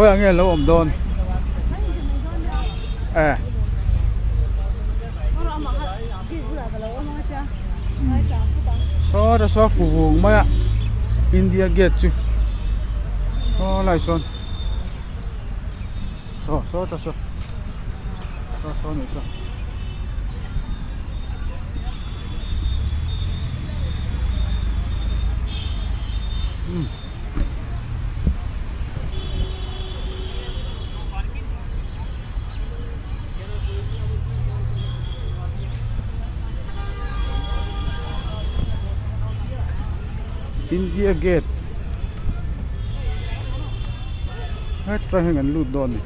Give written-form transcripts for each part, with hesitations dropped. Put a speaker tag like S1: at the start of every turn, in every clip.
S1: Khawiah nge lo awm dawn? E. Saw te saw fu vung mai a India gate chu saw lai sawn saw saw te saw saw saw ni saw. India gate hetah hian kan lut dawn a ni.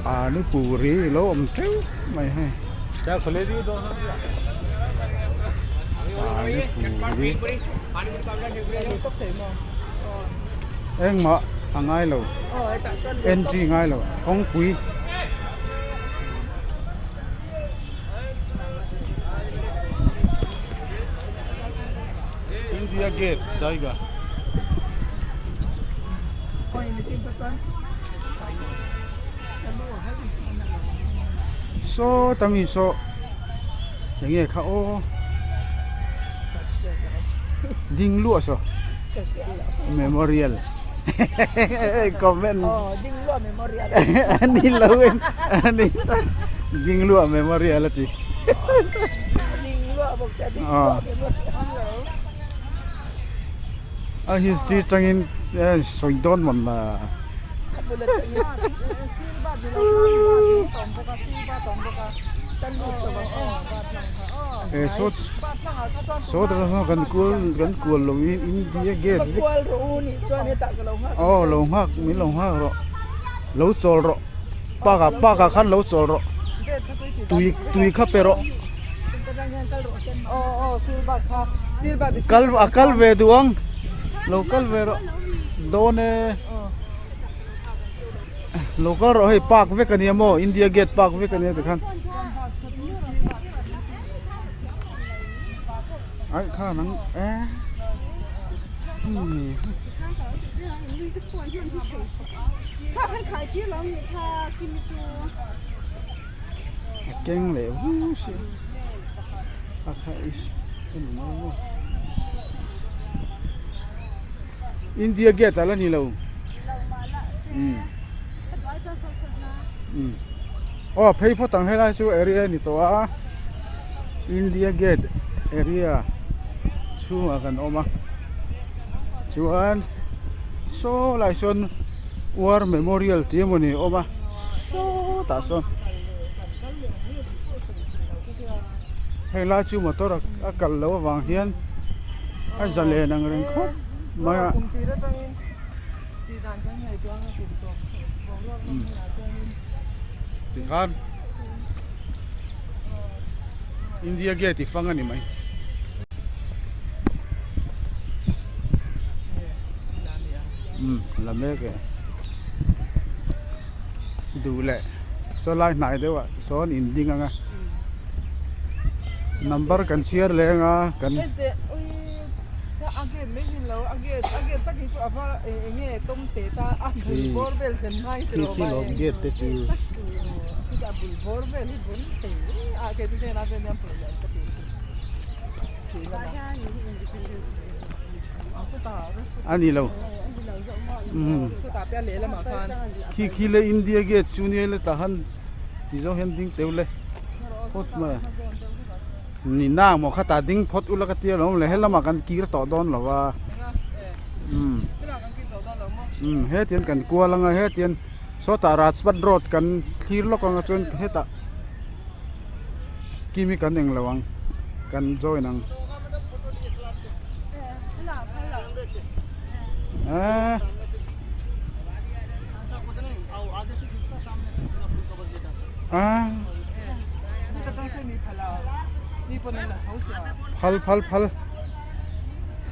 S1: Pani puri lo awm teuh mai hei pani puri engmah a ngai lo entry ngai lo kawngpui. India Gate jaiga saw ta mi saw enge kha aw ding luah saw memorial comment ani lo ani ding luah memorial a ti. A history tangin sawi dawn mawn la. Saw tak sawn kan kual kan kual lo in India gate vek aw lo nghak min lo nghak rawh lo chawl rawh park ah park ah khan lo chawl rawh tui tui kha pe rawh. Kal a kal ve duh ang lo kal ve rawh dawn e lo kal rawh hei park vek ania maw India gate park vek ania tikhan ai kha nang e A keng leh vu si a kha is a ni mai maw India gate a la ni lo umm umm aw phei phawt ang helai chu area a ni tawh a India gate area chhungah kan awm a chuan saw lai sawn War Memorial tih emawni a awm a sawtah sawn heng lai chu motor a kal loh avang hian a zalen ang reng khawp mai a. Tikhan India Gate i fang a ni mai. Umm la mek e duh leh saw lai hnai deuh ah sawn in ding ang a number kan chhiar leh ang a kan khi khi lawm gate te chu a ni lo umm khi khi le India gate chu nia le tah han ti zawng hian ding teuh le phawt mai a ni na maw kha tah ding phawt ula ka tia lo le helamah kan kir tawh dawn lo va umm umm hetiang kan kual anga hetiang sawtah Rajpat road kan thlir lawk anga chuan hetah Kimi kan eng lo ang kan join ang eh ah phal phal phal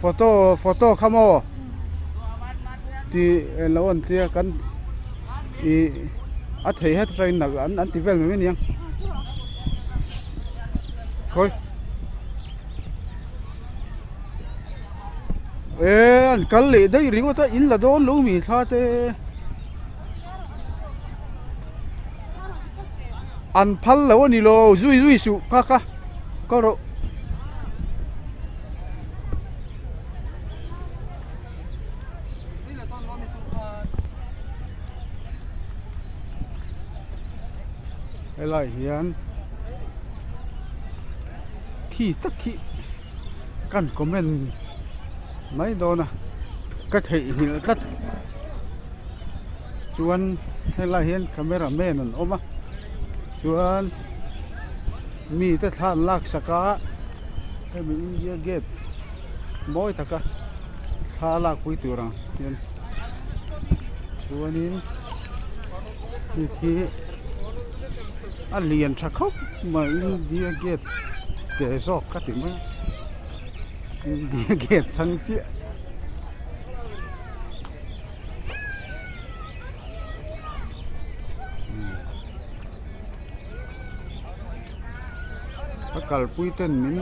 S1: photo photo kha maw tih lo an tia kan ih a thei het train an ti vel mai mai aniang. Khawi eh an kal leh daih ringawt a in la dawn lo mi thla te an phal lo a ni lo zui zui suh ka ka kal rawh. Helai hian khi tak hi kan comment mai dawn a ka theihnghilh tlat chuan helai hian camera man an awm a chuan mite thla an lak sak a hemi India gate mawi taka thla lak pui tur ang hian chuanin khi khi a lian tha khawp mai India gate te zawk ka ti mai a India gate chhang chiah. A kalpui ten min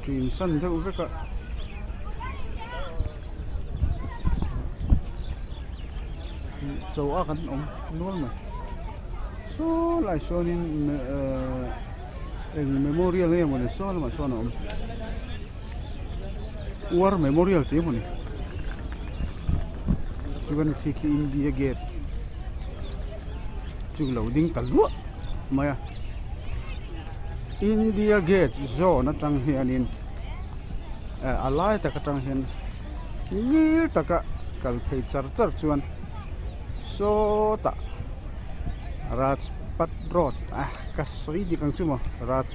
S1: ṭin san deuh vek a. Chaw a kan awm nual mai saw lai sawnin ehh eng memorial nge mawni saw lamah sawn a awm war memorial tih emaw ni chuan khi khi India gate chu lo ding ta luah mai a India gate zawn atang hianin eh a lai tak atang hian ngil taka kal phei char char chuan sawtah Rajpat road ah ka sawi dik ang chu maw Raj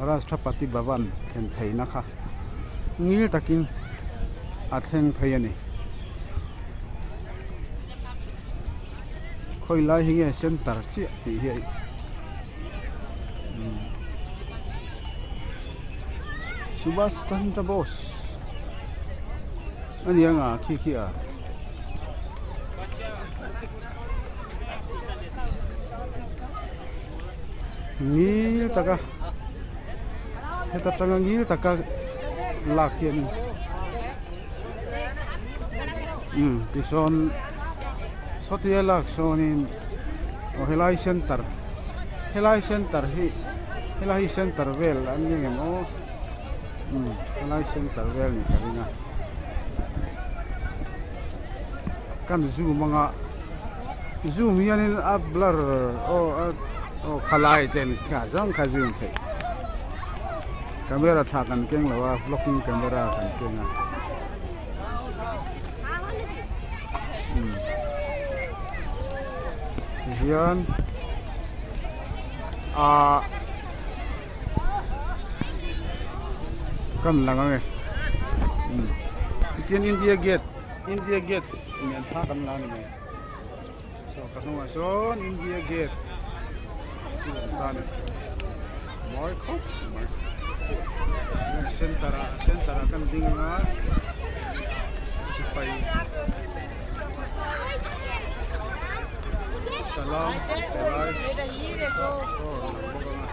S1: Rashtrapati Bhavan thlen pheina kha ngil takin a thleng phei a ni. Khawi lai hi nge center chiah tih hi Subhas Chandra Bose a ni anga khi khi a. Ngil taka heta tanga ngil taka lak hi a ni. Umm tisawn sawtia lak sawnin aw helai center helai center hi helai hi center vel an ni ngem aw umm helai center vel ni ka ring a kan zoom anga zoom hianin a blur aw aw khalai chen kha zawng kha zoom theih. Camera thla kan keng lo a vlogging camera kan keng a umm tihian ahh kan lang ang e umm tichuan India gate India gate nen thla kan la a ni mai saw ka hnungah sawn India gate chu a awm ta a ni mawi khawp mai center ah center ah kan ding anga sipai salam pe lai aw a lang bawk anga.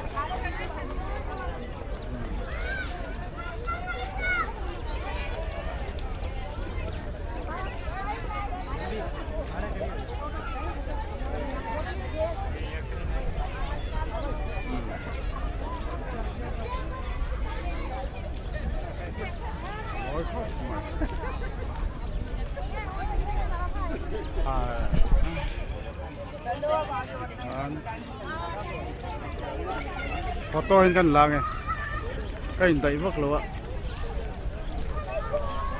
S1: Photo hian kan la nge ka indaih vak lo a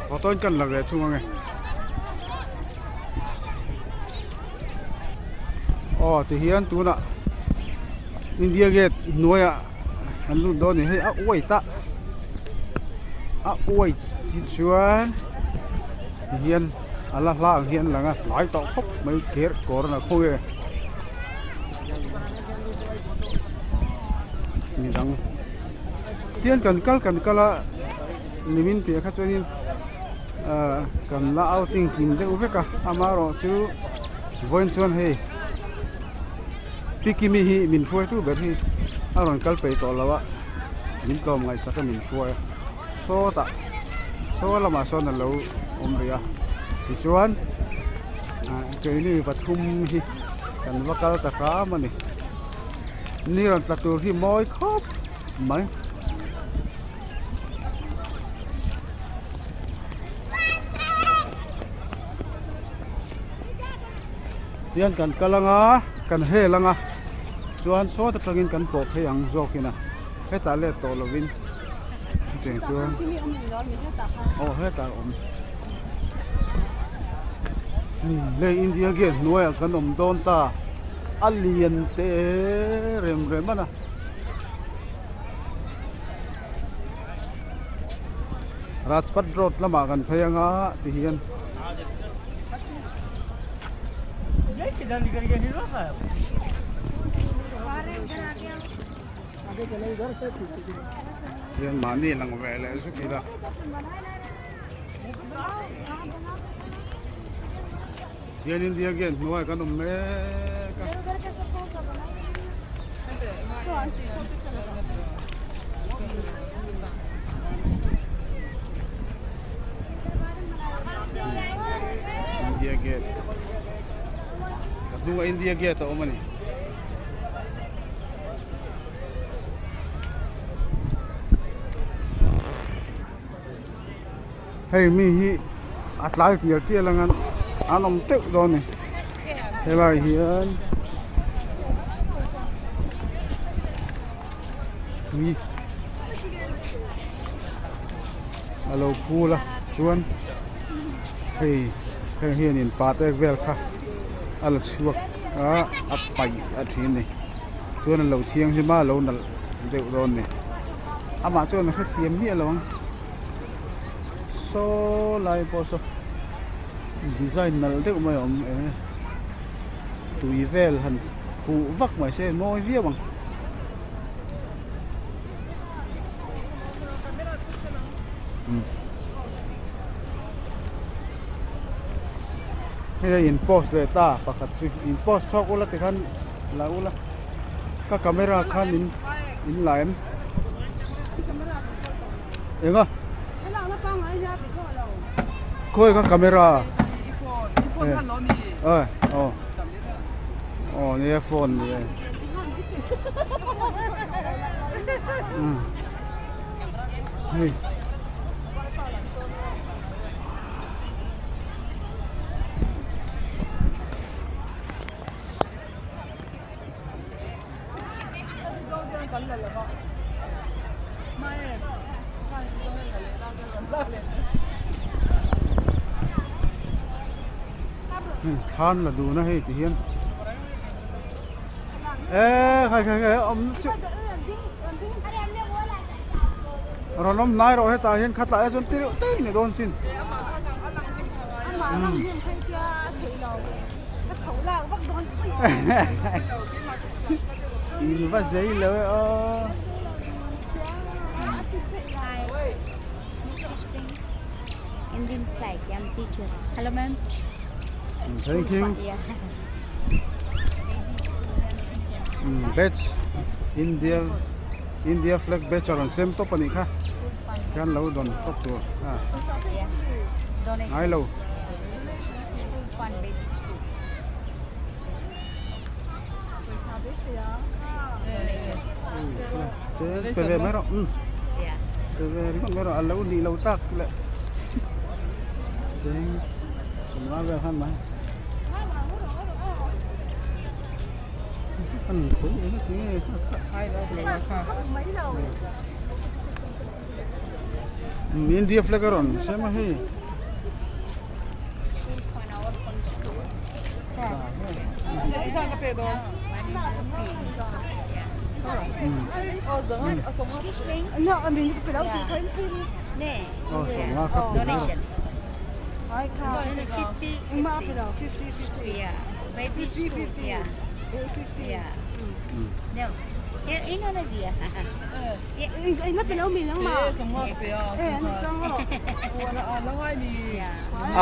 S1: photo hian kan la ve thung ange aw tihian tunah India gate hnuaiah an lut dawn a ni hei a white a a white hi chuan tihian a la hla ang hian a lang a tlai tawh khawp mai ker kawr na khaw nge midang tian kan kal kan kal a nimin piah kha chuanin ahh kan la outing kim deuh vek a amaherawh chu vawiin chuan hei. Pi Kimi hi min hruaitu ber hi a rawn kal peih tawh lo a, min tlawm ngaihsak a min hruai a, sawtah saw lamah sawn a lo awm rih a, tichuan keini pathum hi kan va kal ta hram a ni, ni rawn tla tur hi mawi khawp mai. Hian kan kal anga kan hel anga chuan sawt atangin kan pawh phei ang zawkin a hetah let tawh lovin chutiang chuan aw hetah a awm lei India gate hnuaiah kan awm dawn ta a lian te rem rem a na. Rajpath road lamah kan phei anga ti hian. Hian mahni lang ve leh zuk ila. Hian India gate hnuaiah kan awm mek a. India gate ka hnungah India gate a awm a ni. Hei mi hi a tlai tial tial ang a an awm teuh dawn a ni helai hian tui a lo phul a chuan hei heng hianin pa te vel kha a la chhuak a a paih a thin a ni chuan a lo thianghlim a a lo nalh deuh dawn a ni amah chuan a hrethiam miah lo ang. Saw lai pawh saw design nalh deuh mai a awm e tui vel han huh vak mai se mawi viau ang. Hei a in post leh ta pakhat chu in post chhuak ula tikhan la ula ka camera khan in in la em. Enga? Khawi kha camera? Oi, oh. Oh, nia phone ni e. Hmm. Hei. Thlan la dun a hei ti hian e khai khai khai awm chu rawn awm hnai rawh hetah hian kha tlaiah chuan ti reuh te ni dawn sin. In va zei lo e aw.
S2: Indian flag. I'm teacher. Hello, ma'am.
S1: Thank you.
S2: Yeah.
S1: Batch India India flag batch a rawn sem tawp a nih kha. Khian lo dawn tawp tur.
S2: Yeah. Donation.
S1: Ngai lo.
S2: School fund baby school.
S1: Che pe ve mai rawh.
S2: Yeah.
S1: Pe ve ringawt mai rawh a lo nih lo tak leh. Cheng sawmnga vel khan mai. An khawi eng a ti nge India flag a rawn sem a hei. Aw sawmnga kha pe mai rawh.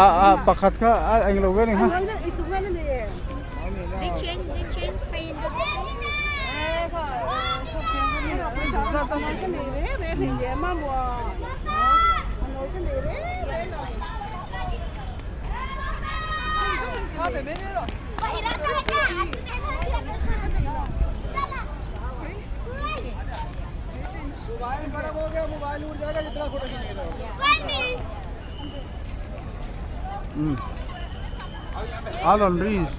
S1: A a pakhat kha a englo ve ni kha. Umm a rawn risk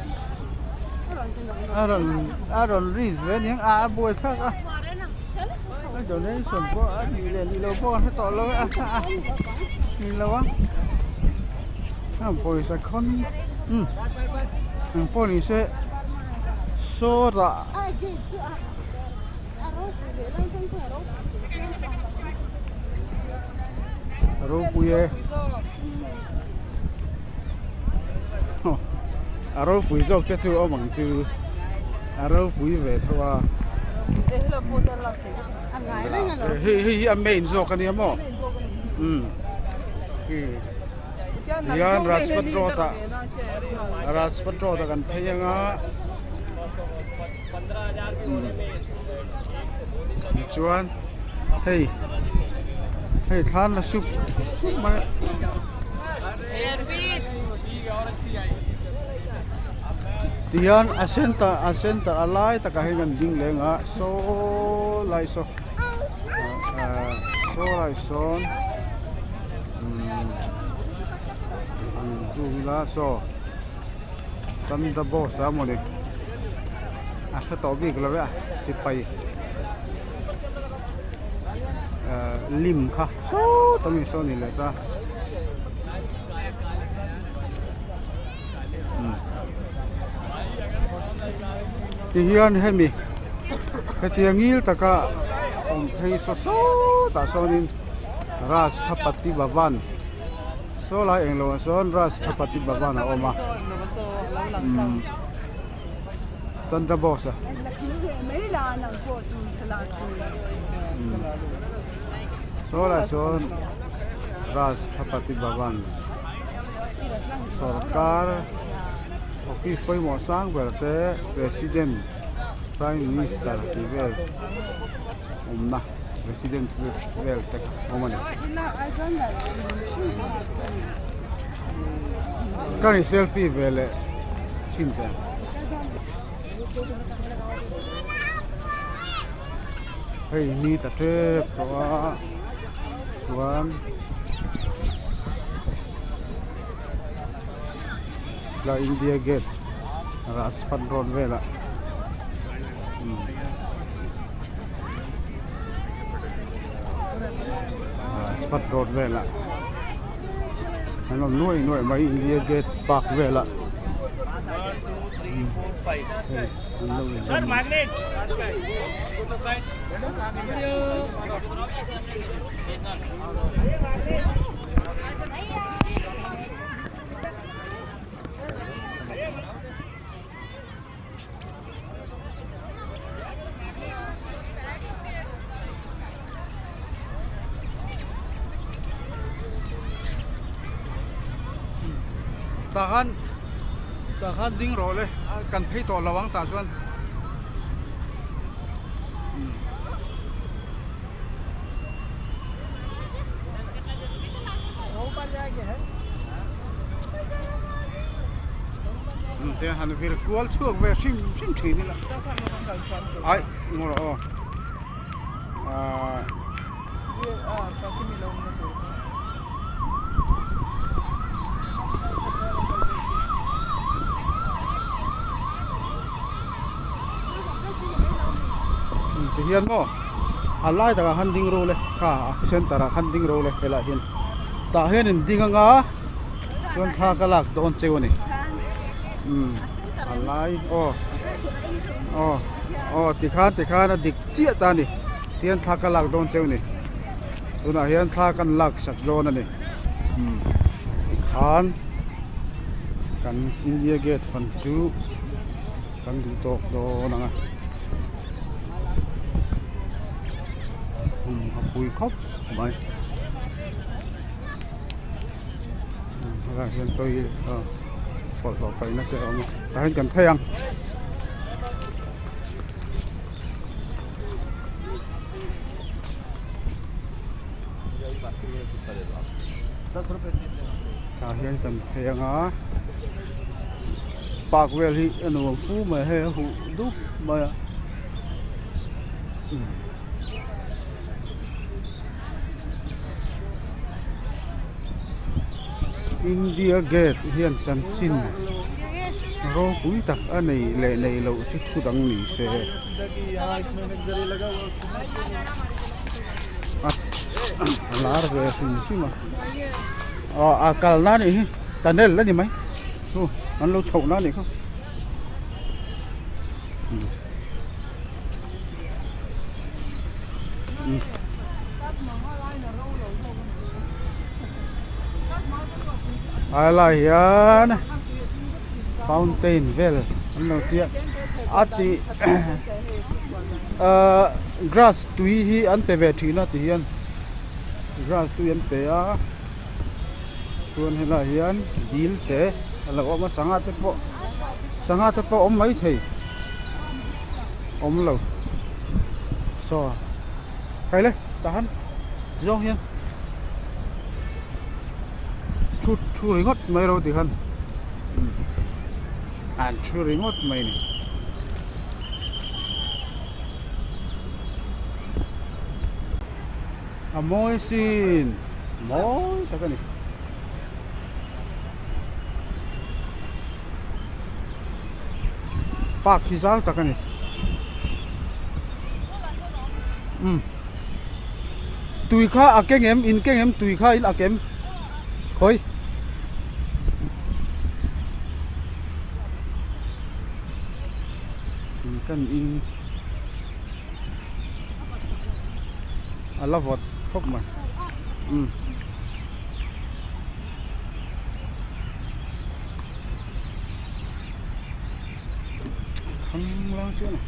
S1: a rawn a rawn risk ve aniang a a buai thlak a a donation pawh a nih leh nih loh pawh ka hre tawh lo e a ni lo a heng pawisa khawn umm eng pawh ni se sawtah. Ropui e a ropui zawk te chu awm ang chu a ropui ve tho a hei hei hi a main zawk a nia maw umm hian Rajpat road ah Rajpat road ah kan phei anga. Tichuan hei hei thlan la sup sup mai a. Tihian a center a center a lai takah hian kan ding leng a saw lai saw ahh saw lai sawn umm han zoom ila saw. Chandra Bose a mawni a hre tawh bik lo e a sipai ehh lim kha sawt ami saw ni leh ta umm tihian hemi hetiang ngil taka awm phei saw sawtah sawnin Rashtrapati Bhavan. Saw lai englo ah sawn Rashtrapati Bhavan a awm a umm Chandra Bose a saw lai sawn Rashtrapati Bhavan sorkar office pawimawh sang ber te president prime minister tih vel awmna. Residence vel te awm a ni. Ka in selfie ve leh chhin che. Hei ni ta tep tawh a chuan la India gate Rajpath road velah. Rajpath road velah an awm nuai nuai mai India gate park velah hei an lo inzawm Tah khan tah khan ding rawh le kan phei tawh lo ang tah chuan. Te han vir kual chhuak ve hrim hrim thin ila ai ngaw rawh aw ahh tihian maw a lai takah khan ding ro le kha center ah khan ding ro le helaiah hian tah hian in ding anga chuan thla ka lak dawn cheu a ni umm a lai aw aw aw tikhan tikhan a dik chiah ta a ni tihian thla ka lak dawn cheu a ni tunah hian thla kan lak sak dawn a ni umm tikhan kan India gate fan chu. Kan duh tawk dawn ang a a pui khawp mai helaiah hian toilet a bawlhhlawh paihna te a awm a tah hian kan phei ang. Tah hian kan phei ang a park vel hi a nuam fu mai hei a huh dup mai a India gate hian chanchin ropui tak a nei leh nei loh chu thu dang ni se a lar ve hrim hrim a aw a kalna a nih hi tunnel a ni mai chu an lo chhoh na a nih kha. A lai hian fountain vel an lo tia a tih ahh grass tui hi an pe ve thin a ti hian grass tui an pe a chuan helaiah hian dil te a lo awm a sangha te pawh sangha te pawh a awm maithei awm lo saw kai le tah han zawng hian thu thu ringawt mai ro tikhan an thu ringawt mai a ni. A mawi sin mawi tak a ni. Park hi zau tak a ni. Umm tui kha a keng em in keng em tui kha in a kem khawi. Kan in. A la vawt khawp mai umm khang lang chiah a ni.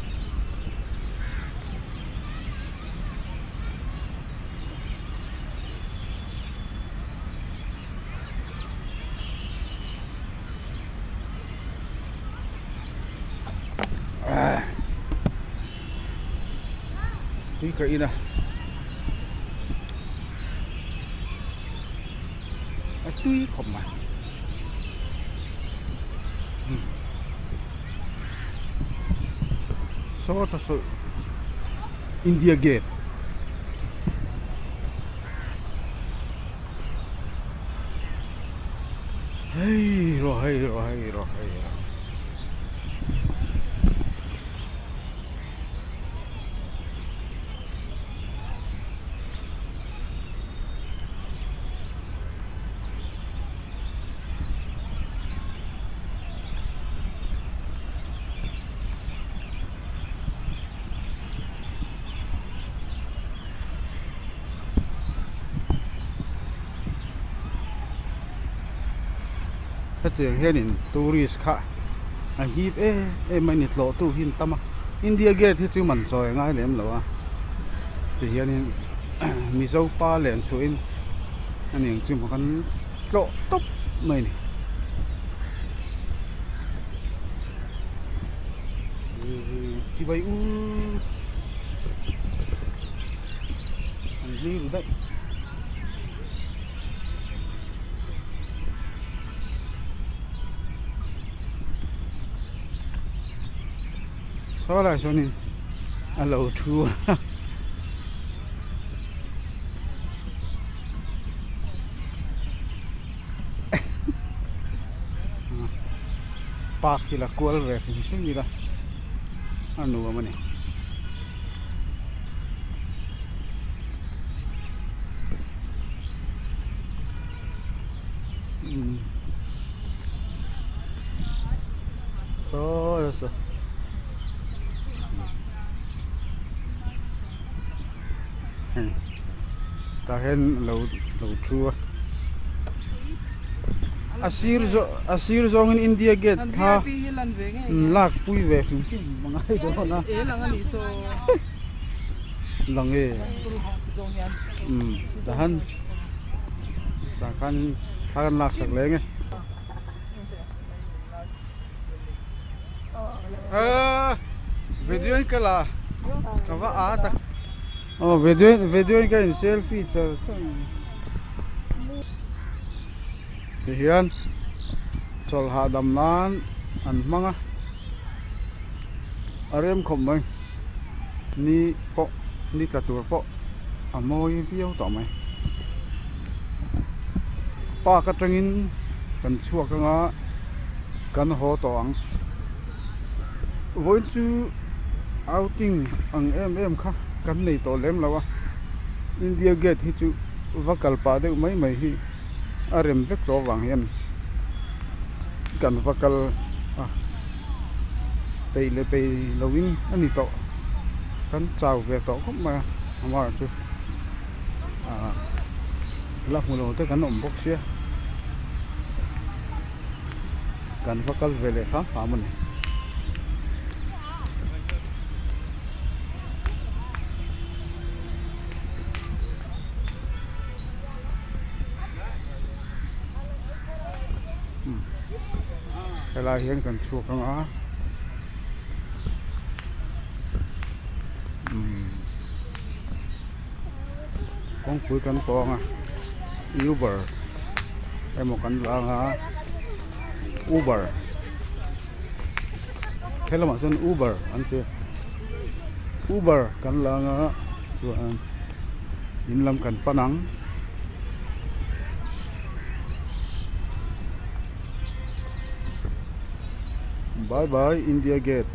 S1: Tui ka in a a tui khawp mai saw ta saw India gate. Hei rawh hei rawh hei rawh hei rawh. Hetiang hianin tourist kha a hip em em a ni tlawh tu hi an tam a India gate hi chu man chawi a ngai lem lo a ti hianin Mizo pa len chhuahin a ni ang chu maw kan tlawh tawp mai a ni. Chibai u an hli ru daih. Saw lai sawnin a lo thu a. Park hi la kual ve hrim hrim ila a nuam a ni. Saw saw. Hei tah hian lo lo thu a a sir zawh a sir zawngin India gate kha lak pui ve hrim hrim a ngai dawn a lang e umm tah han tah khan thla kan lak sak leng e. Video in ka la ka va a tak aw video video in ka in selfie char char. Tihian chawlh hahdam nan an hmang a a rem khawp mai ni pawh ni tla tur pawh a mawi viau tawh mai park atangin kan chhuak anga kan haw tawh ang vawiin chu outing ang em em kha kan nei tawh lem lo a India gate hi chu va kal pah deuh mai mai hi. A rem vek tawh avang hian kan va kal a peih leh peih lovin a ni tawh kan chau ve tawh khawp mai a amah chu ah la hmu lo te kan awm bawk sia kan va kal ve leh hram hram a ni. Helai hian kan chhuak ang a kawngpui kan tawng a uber emaw kan la ang a uber helamah chuan uber an ti a uber kan la ang a chuan. In lam kan pan ang. Bye bye India Gate.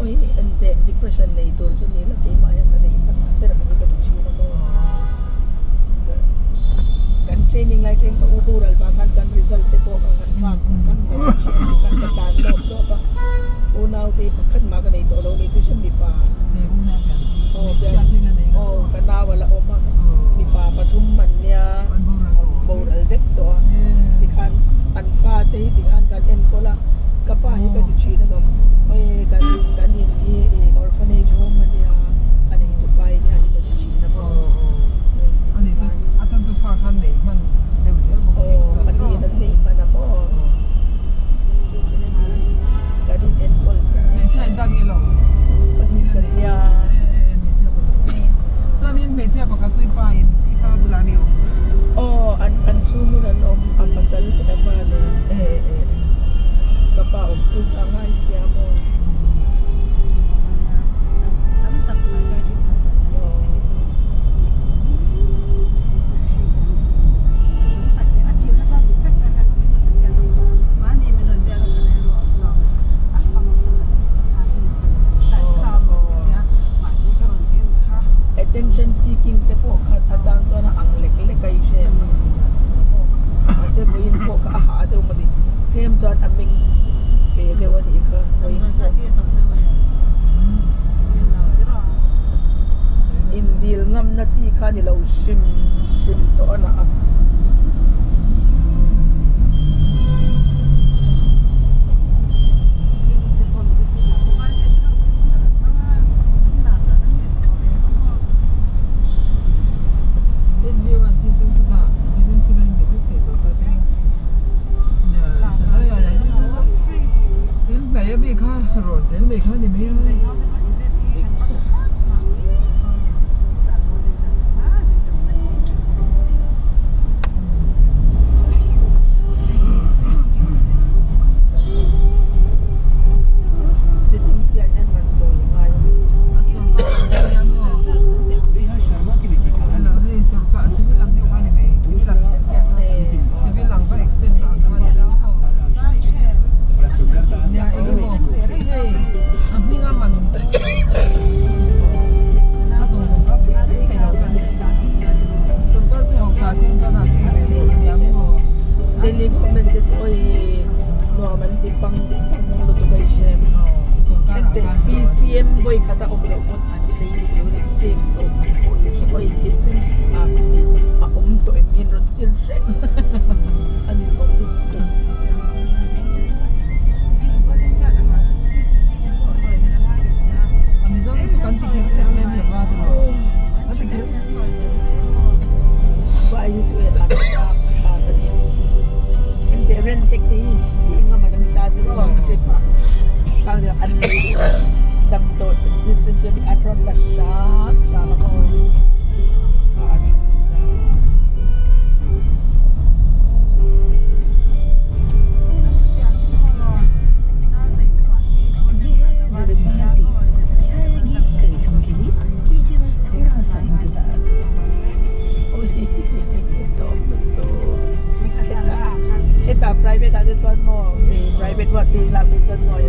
S3: Oi ente depression nei tur chu ni la keimah hian ka nei hmasa ber ang hi ka duh. boral vang khan kan result te pawh kha kan nghak kan lo kan ka tlan lawp lawp a unau te pakhat mah ka nei tawh lo ni chu hre mipa aw pian aw ka nau a la awm a mipa pathum an nia an boral vek tawh a tikhan an fate hi tikhan kan enkawl a ka pa hi ka ti thin alawm awi kan kan in hi ih orphanage home a nia a nei tupa hi nia hi ka ti thin a maw aw pahnih an nei hman a maw chu chu kan in enkawl char pahnih kan nia. Aw an an chhungin an awm a pasal leh a fa nen ka pa awm pui kha a ngai sia maw. Attention seeking te pawh kha a chang chuan a ang lek lek a i hre ang mahse vawiin pawh kha a hah deuh mawni tlem chuan a meng ve deuh a nih kha vawiin pawh indil ngamna chi kha ni lo hrim hrim tawh a nah a. Chitin siah hian man chawi a ngai a. Delhi government te chu awi nuam an ti pang pang lutuk a i hre em? Enteh PCM vawi khat a awm loh pawn an lei duh lo ni cheng sawm an pawh hi hre awi thinrim a a awm tawh em hian rawn tir hreng a ni awm lutuk. Vai hi chu e an thlak thlak a nia. Engteh rent tek te hi chi engemaw an ni ta chu aw step ah khang deuh an lei duh a damdawi dispensary an rawn la hram hram a maw a thlak dan chu. Hetah private ah te chuan maw private ruat te lak phei chuan maw